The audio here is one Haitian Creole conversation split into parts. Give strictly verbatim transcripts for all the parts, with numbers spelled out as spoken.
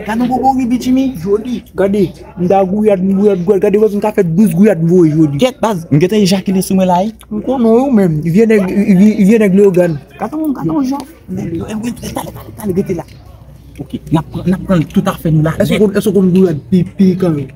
Gade yon bobo ribi, Jimmy. Jodi. Gade, m ta gouyad, m gouyad, gouyad. Gade, wè, m ka fè douz gouyad, m voye jodi. Kèt, baz, m gentan ejakile sou mwen la, wi. M konnen w menm. Vye nèg, vye, vye nèg Leyogàn. Gade yon, gade yon jan. Tale, tale, tale, rete la. Ok, n ap pran, n ap pran tout afè nou la. Èske w konn, èske w konn gouyad pi, pi kanmenm?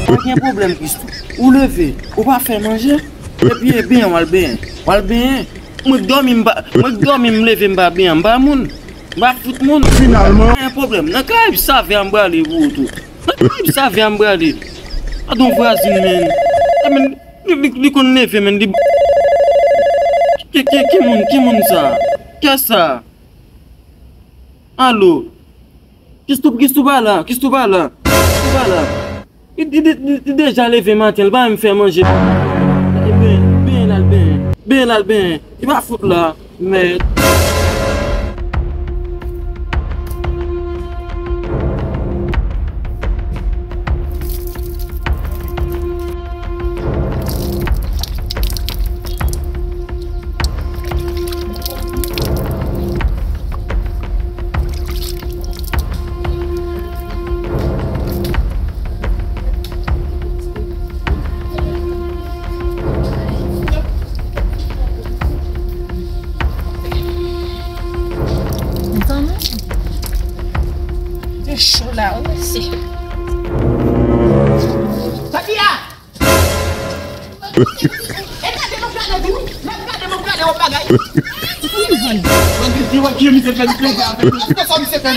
Pa gen pwoblèm, Christo. Ou leve, ou pa fè manje, epi e benyen w al benyen. W al benyen. Mwen k dòmi, m pa, mwen k dòmi, m leve, m pa benyen, m pa moun. M pa fout moun. Finalman. Pa gen pwoblèm. Nan Karayib Savè a m prale pou ou tou. Nan Karayib Savè a m prale. Gad yon vwazin, menn. E, menn, li, li, li konn leve, menn, li. Ki, ki, ki moun, ki moun sa? Kiyès sa? Alo? Christo, Christo pa la, Christo pa la, Christo pa la. Li, li, li, li, li deja leve maten, li pa menm fè manje. Li benyen, benyen l al benyen, benyen l al benyen. Li pa fout la, mèd. Mezanmi, de cho la, wi, mesye. Papi a! E gade, m ap gade tou wi. M ap gade, m ap gade yon bagay. Mwen di, di wè ki misye fè m plezi avèk li. Èske sa misye fè m?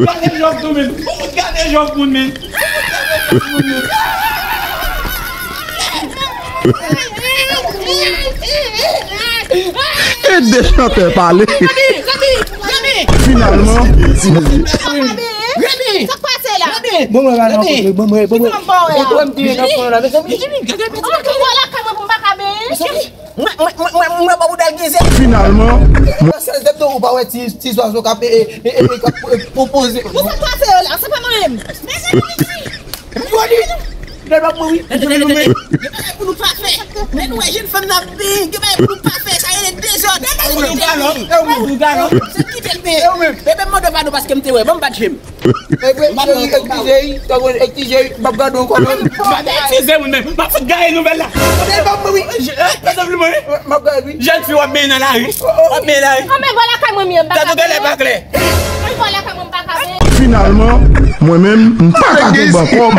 Gade jòf tou, men. Gade jòf moun, men. E de chantè pale. Finalman. Remy! Sa k pase la? Bon, mwen, bon, mwen, bon, mwen, bon, mwen. Bon, mwen, mwen, mwen, mwen, mwen. Ou lakay mwen pou m pa ka benyen? Mwen, mwen, mwen, mwen, mwen, ba w dal gen zèl. Finalman, mwen. Sèl zèb tou, ou pa wè ti, ti zwazo k ap, e, e, e, e, k ap, e, pwopoze. Bon, sa k pase yo la? Se pa mwen menm. Men se nou isi. Jodi. Lè l ap mouri. Gen bagay pou nou pa fè. Lè nou wè jèn fanm nan ap benyen, gen bagay pou nou pa fè. Sa rele dezòd. Ou galon, e ou menm, ou galon. Se kite l benyen. E ou menm. Bebe, m mande w padon paske m te wè. Ban m bat je m. Epi, epi, epi, epi, m ap gade w kòman. M ap eskize moun menm. M ap fout gaye nouvèl la. Tande, ban m wi. Tande, m ap gade wi. Jèn fi w ap benyen nan lari. W ap benyen lari. Anmè, vwala kay mwen, m pa ka benyen. Tande, w genlè pa klè. Mwen vwala kay mwen, m pa ka benyen. Finalman, mwen menm, m pa ka gen bon kòb.